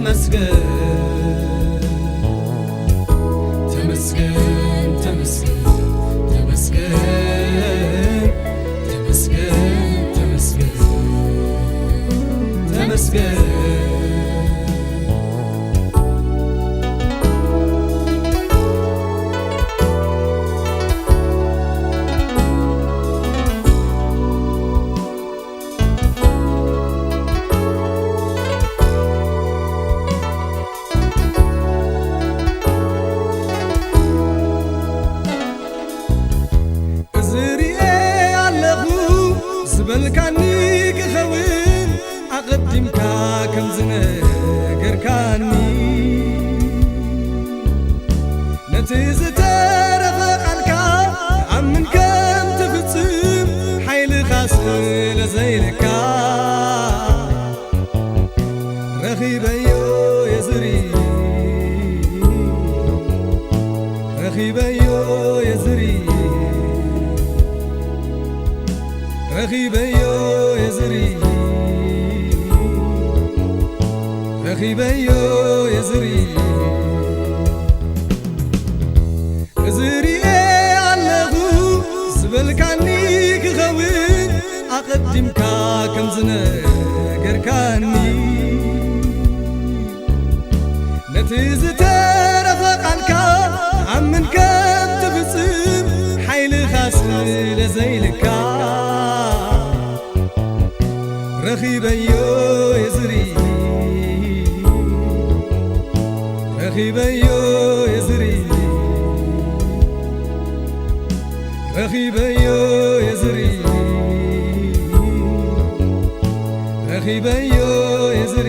ተመስገን፣ ተመስገን፣ ተመስገን፣ ተመስገን፣ ተመስገን፣ ተመስገን፣ ተመስገን። እዚ ሪኤ ኣለኹ ዝበልካኒ ክኸውን ኣቐዲምካ ከም ዝነገርካኒ፣ ነቲ ዝተረፈ ቃልካ ኣምን ከም ትፍጽም ሓይልኻ ስለ ዘይልካ፣ ረኺበዮ የዝሪ፣ ረኺበዮ የዝሪ፣ ረኺበዮ የዝሪ፣ ረኺበዮ የዝሪ። እዚ ሪኤ ኣለኹ ዝበልካኒ ክኸውን ኣቐዲምካ ከም ዝነገርካኒ፣ ነቲ ዝተረፈ ቃልካ ኣምን ከም ትፍጽም ሓይልኻ ስለ ዘይልካ፣ ረኺበዮ የዝሪ፣ ረኺበዮ የዝሪ፣ ረኺበዮ የዝሪ፣ ረኺበዮ የዝሪ።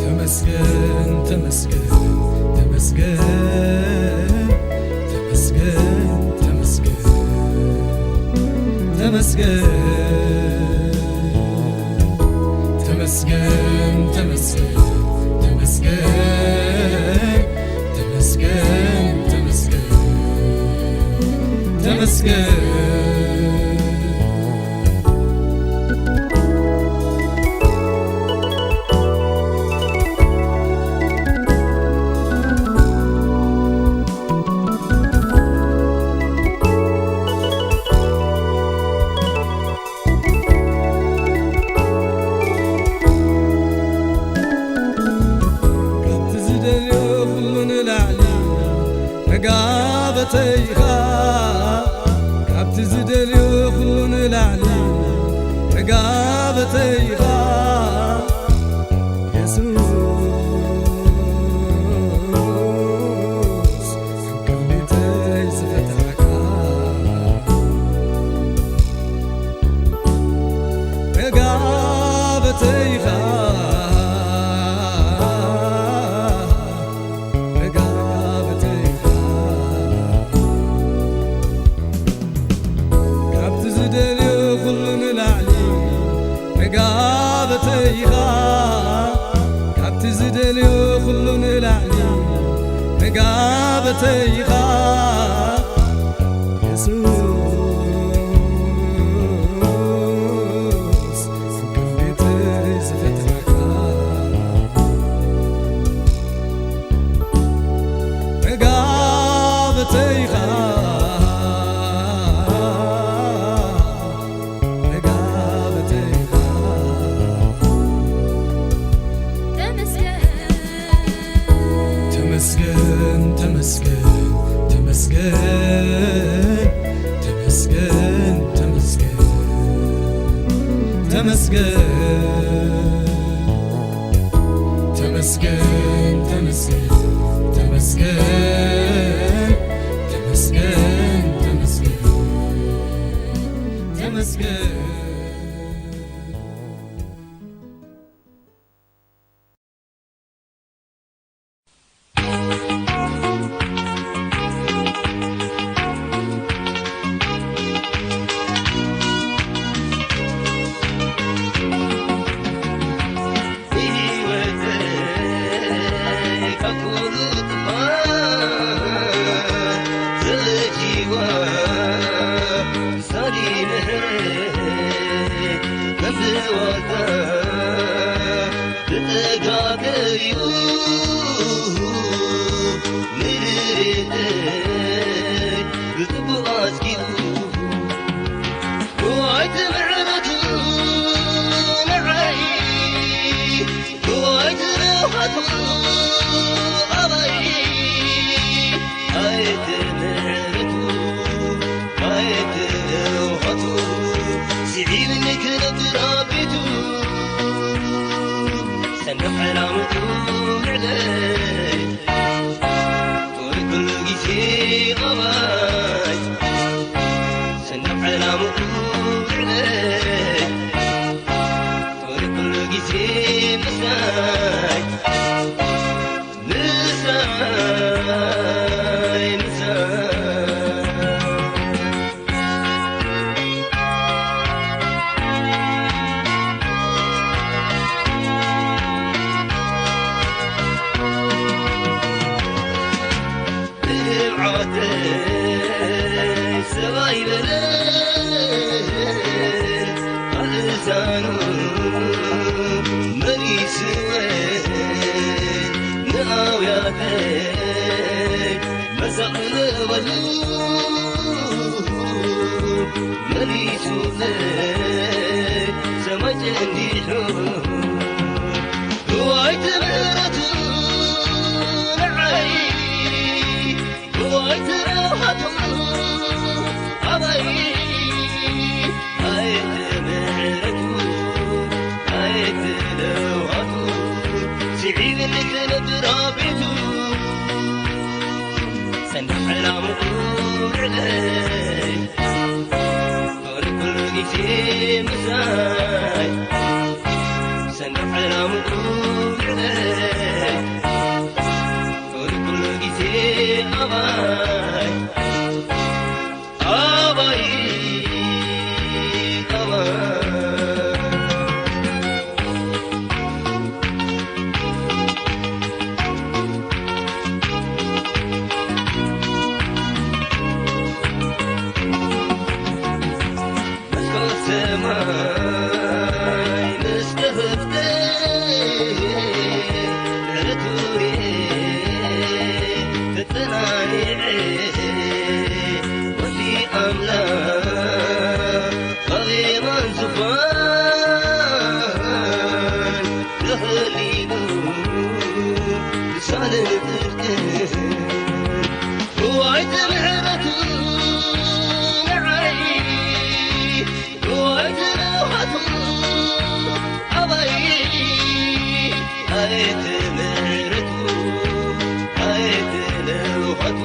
ተመስገን፣ ተመስገን፣ ተመስገን፣ ተመስገን፣ ተመስገን፣ ተመስገን፣ ተመስገን፣ ተመስገን፣ ተመስገን፣ ተመስገን፣ ተመስገን፣ ተመስገን። ካብቲ ዝደልዮ ኩሉ ንላዕሊ መጋበተይኻ፣ ካብቲ ዝደልዮ ኩሉ ንላዕሊ መጋበተይኻ፣ የሱስ፣ ቅድሚተይ ዝፈትሓካ መጋበተይኻ፣ መጋበተይኻ፣ ካብቲ ዝደልዮ ኩሉ ንላዕሊ መጋበተይኻ፣ ካብቲ ዝደልዮ ኩሉ ንላዕሊ መጋበተይኻ፣ የሱስ፣ ክንደይተይ ዝፈትሓካ መጋበተይኻ፣ መጋበተይኻ። ተመስገን፣ ተመስገን፣ ተመስገን፣ ተመስገን፣ ተመስገን፣ ተመስገን፣ ተመስገን፣ ተመስገን፣ ተመስገን፣ ተመስገን፣ ተመስገን፣ ተመስገን። ንርኢተይ ብጽቡቕ ኣስጊኡ። ዋይ እቲ ምሕረቱ ንዓይ፣ ዋይ እቲ ርሕቐቱ ኣባይ። ኣይ እቲ ምሕረቱ፣ ኣይ እቲ ርሕቐቱ፣ ስዒብኒ ክነብር ኣብ ቤቱ። ሰንደቕ ዕላምኡ ልዕለይ፣ ጦር ኩሉ ግዜ ኣባይ። ሰንደቕ ዕላምኡ ልዕለይ፣ ጦር ኩሉ ግዜ ምሳይ፣ ምሳይ፣ ምሳይ። ብትብዓተይ ሰብኣይ በለ ኣእዛኑ መሊስወ ንኣውያተይ መሳቕ በሉ መሊስወ ሰማይ ጨንዲሑ ዋይ እቲ ምሕረቱ ንዓይ፣ ዋይ እቲ ርሕቐቱ ኣባይ፣ ኣይ እቲ ምሕረቱ፣ ኣይ እቲ ርሕቐቱ፣ ስዒብኒ ክነብር ኣብ ቤቱ፣ ሰንደቕ ዕላምኡ ልዕለይ። ጦር ኩሉ ግዜ ምሳይ፣ ሰንደቕ ዕላምኡ ልዕለይ። ጦር ኩሉ ግዜ ኣባይ፣ ኣባይ፣ ኣባይ። መስኮት ሰማይ ምስ ተኸፍተ፣ ምሕረቱ ርእየ ተጸናኒዐ። ወዲ ኣምላኽ ኣብ የማን ዙፋን ተኸሊሉ፣ ልሳነ ጽድቅን ዋይ እቲ ምሕረቱ ንዓይ፣ ዋይ እቲ ርሕቐቱ ኣባይ፣ ኣይ እቲ ምሕረቱ፣ ኣይ እቲ ርሕቐቱ፣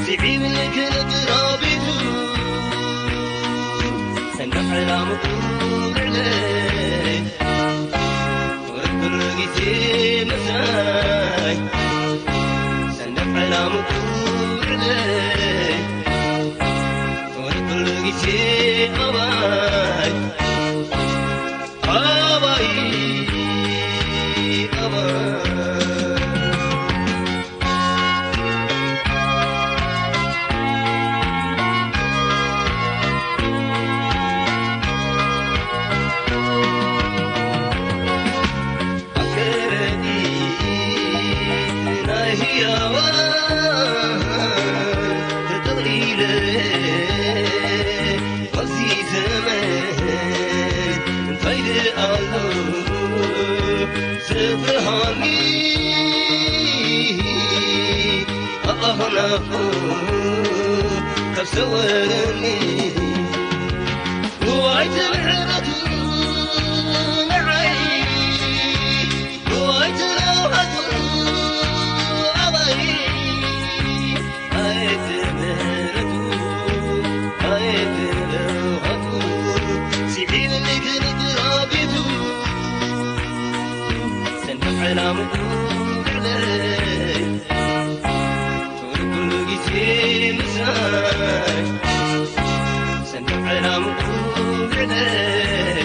ስዒብኒ ክነብር ኣብ ቤቱ፣ ሰንደቕ ዕላምኡ ልዕለይ። ጦር ኩሉ ግዜ ምሳይ፣ ሰንደቕ ዕላምኡ ልዕለይ። ጦር ኩሉ ግዜ ኣባይ፣ ኣባይ፣ ኣባይ። ኣብ ከረጢት ናይ ህያዋን ተጠቕሊለ፣ ኣብዚ ዘመን እንታይ ደኣ ኣሎ ዘፍርሃኒ? ኣኽናፉ ካብ ሰወረኒ፣ ዋይ እቲ ምሕረቱ ንዓይ፣ ዋይ እቲ ርሕቐቱ ኣባይ፣ ኣይ እቲ ምሕረቱ፣ ኣይ እቲ ርሕቐቱ፣ ስዒብኒ ክነብር ኣብ ቤቱ፣ ሰንደቕ ዕላምኡ ልዕለይ። ጦር ኩሉ ግዜ ምሳይ፣ ሰንደቕ ዕላምኡ ልዕለይ።